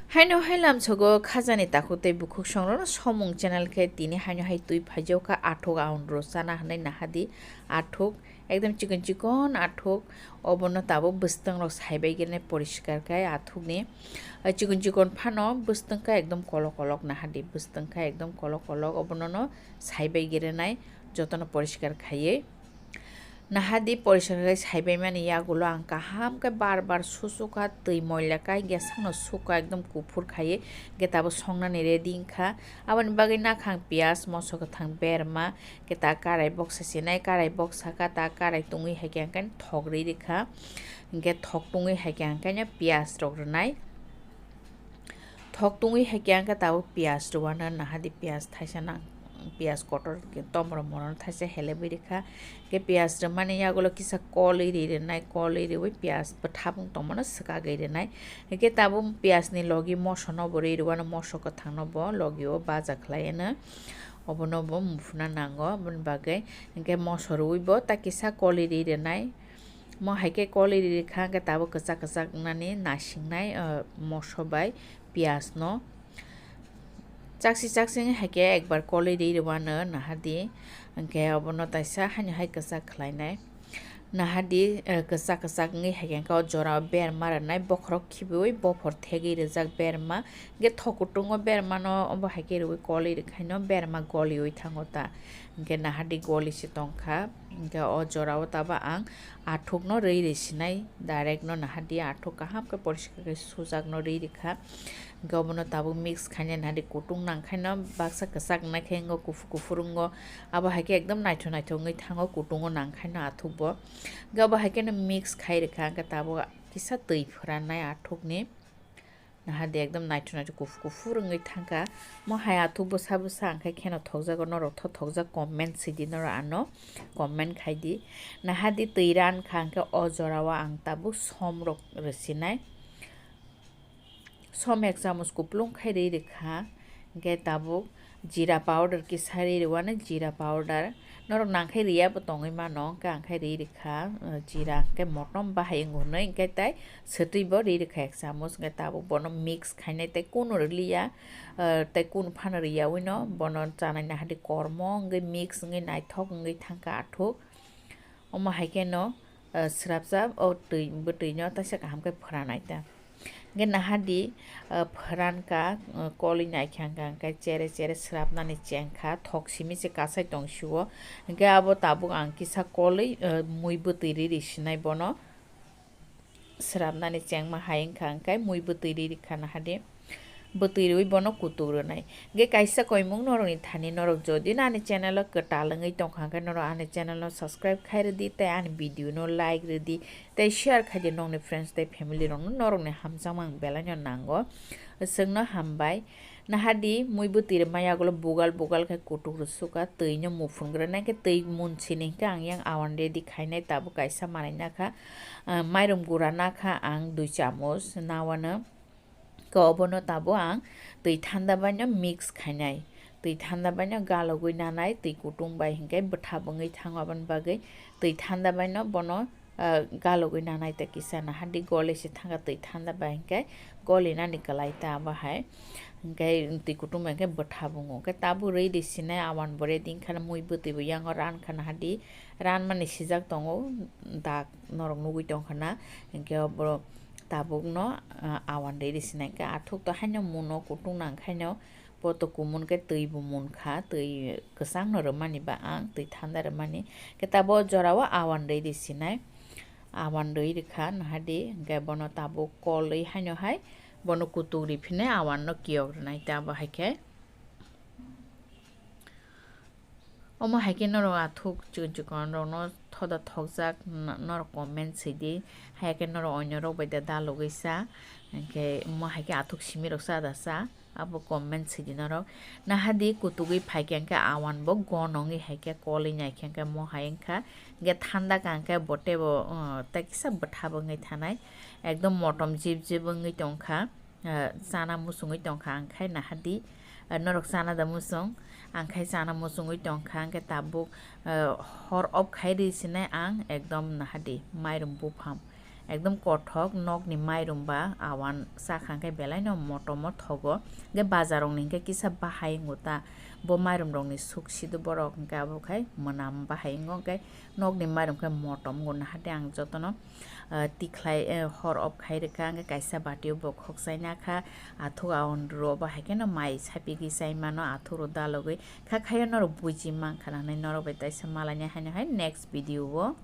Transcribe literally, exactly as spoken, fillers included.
Haino hai lamsogo khajani takhuk tei bukhuk songrokno somung channel khe tini haino hai twi phaijokha athuk aunro chana hwnwi nahadi athuk ekdom chikon chikon athuk obono tabuk bwswtang rok saibai gene poriskar khai athukni chikon chikon phano bwswtang kha ekdom kolok kolok nahadi bwswtang kha ekdom kolok kolok obono no saibai gere nai jotono poriskar khaiwi. Nahadi poriskar khe saibaimani yagulo ang kaham khe bar bar susu kha, twi moila kha, gesakno sukha ekdom kuphur khaiwi, hwnkhe tabuk songnani ready wngkha. Aboni bagwi nakhang piyaj, moso kwthang berma, hwnkhe ta karai boksa sinai, karai boksa kha, ta karai tungwi hai khe ang khe thok rwi rwkha, hwnkhe thok tungwi hai khe ang khe piyaj rok rwnai. Thok tungwi hai khe ang khe tabuk piyaj rwano nahadi piyaj thaisa nang piyaj kotor tomro moro thaisa helebwi rwkha. Hwnkhe piyaj rwmani yagulo kisa kolwi ri rwnai kolwi riwi piyaj bwthap wng tongmano swkagwi rwnai. Hwnkhe tabuk piyaj ni logi moso no bo ri rwano moso kwthang no bo logi o baja khlai eno obono bo muphuna nango aboni bagwi hwnkhe moso rwwi bo ta kisa kolwi ri rwnai. Mo hai khe kolwi ri rwkha hwnkhe tabuk kwchak kwchak wngnani nasingnai moso bai piyaj no. Chaksi chaksi wngwi hai khe ekbar kolwi ri rwano nahadi hwnkhe obono taisa haino hai kwchak khlainai. Nahadi kwchak kwchak wngwi hai khe o jorao berma rwnai bokhorok khibiui bophor thegwi rijak berma. Hwnkhe thok kutungo bermano obo hai khe rwui kolwi rwkhaino berma goliui thango ta. Hwnkhe nahadi goli se tongkha. Hwnkhe o jorao tabo ang athukno rwi rwi sinai, direct no nahadi athuk kaham khe poriskar khe sujakno rwi rwkha. Hwnkhe obono tabuk mix khainai nahadi kutung nangkhaino baksa kwchak naikhe wngkha kuphur kuphur wngkha. Abo hai khe ekdom naithok naithok wngwi thango kutungo nangkhaino athukbo. Hwnkhe abo hai kheno mix khai rwkha hwnkhe tabuk kisa twi phwrannai athukni. Nahadi ekdom naithok naithok kuphur kuphur wngwi thangkha. Mo hai athuk bwsa bwsa ang khe kheno thokjago norok tho thokjak comment sidi norok ano comment khaidi. Nahadi twi ran kha hwnkhe o jorao ang tabuk som rok rwsinai. Som ek chamuch kuplung khai rwi rwkha hwnkhe tabuk. Jeera powder kisa ri rwano jeera powder. Norok nangkhai riya bo tongwi mano, hwnkhe ang khai ri rwkha, jeera hwnkhe motom bahai wngo hwnwi, hwnkhe tai swtwi bo ri rwkha ek chamuch, hwnkhe tabuk bono mix khainai tei kunu rwliya, tei kunu phano riyawi no bono chanai nahadi kormo wngwi mix wngwi naithok wngwi thangkha athuk. Omo hai kheno swrapsa o twi bwtwi no taisa kaham khe phwranai ta. Hwnkhe nahadi phwran ka kolwi naikha hwnkha hwnkhe chere chere swrapnani chengkha thok simi se kasai tong sio. Hwnkhe abo tabuk ang kisa kolwi mui bwtwi ri ri sinai bono swrapnani chengma hai wngkha hwnkhe mui bwtwi ri rikha nahadi. Bwtwi rwi bono kutuk rwnai. Hwnkhe kaisa koimung norokni thani norok jodi no ani channel o kwtal wngwi tongkha hwnkhe norok ani channel no subscribe khai rwdi tei ani video no like rwdi tei share khaidi nokni friends tei family rokno norokni hamjakma ang belai no nango. Chwngno hambai. Nahadi mui bwtwi rwma yagulo bugal bugal khe kutuk rwsukha twi no muphungrwnai khe twi munsini hwnkhe ang yang awan ready khainai tabuk kaisa manwi nakha mairum gura nakha ang dui chamuch nawano. Khe obono tabuk ang twi thanda bai no mix khainai. Twi thanda bai no galogwi nanai, twi kutung bai hwnkhe bwthap wngwi thango, aboni bagwi twi thanda bai no bono galogwi nanai ta kisa nahadi goli se thangkha twi thanda bai hwnkhe golinani kwlai ta abo hai. Hwnkhe twi kutung bai hwnkhe bwthap wngo. Hwnkhe tabuk ready sinai awan bo ready wngkha mui bwtwi bo yango rankha nahadi ranmani sijak tongo dak norok nugwi tongkha na. Hwnkhe obo tabukno awan rwi rwsinai khe athuk to haino muno kutung nangkhaino poto kumun khe twi bo munkha twi kwchangno rwmani ba ang twi thanda rwmani khe tabuk o jorao awan rwi rwsinai awan rwi rwkha nahadi hwnkhe bono tabuk kolwi haino hai bono kutuk riphinai awanno kiyok rwnai tei abo hai khe. Omo hai khe norok athuk chikon chikon rokno thoda thokjak norok comment sidi. Hai khe norok oinw rok bai da dalogwi sa. Hinkhe omo hai khe athuk simi rok sa da sa. Abo comment sidi norok. Nahadi kutugwi phai khe hinkhe awan bo gon wngwi hai khe kolwi nai khe hinkhe mo hai wngkha. Hinkhe thanda ka hinkhe bo teibo tei kisa bwthap wngwi thanai. Ekdom motom jip jip wngwi tongkha. Chana muchungwi tongkha ang khai nahadi norok chana da muchung ang khai chana muchungwi tongkha hwnkhe tabuk hor off khai ri sinai ang ekdom nahadi mairum buphang Ekdom kothok nokni mairum ba awan chakha hwnkhe belai no motom o thogo. Hwnkhe bazar rokni hwnkhe kisa bahai wngo ta, bo mairum rokni suk sido borok, hwnkhe abo khai mwnam bahai wngo, hwnkhe nokni mairum khe motom wngo. Nahade ang jotono, ah, tikhlai, eh, hor off khai rwkha, hwnkhe kaisa batio bo khokchai nakha, athuk awan ro bo hai kheno mai sapigwi chai mano, athuk ro dalogwi kha khayo norok buji mankha na hinwi norok bai taisa malaina haino hai next video o.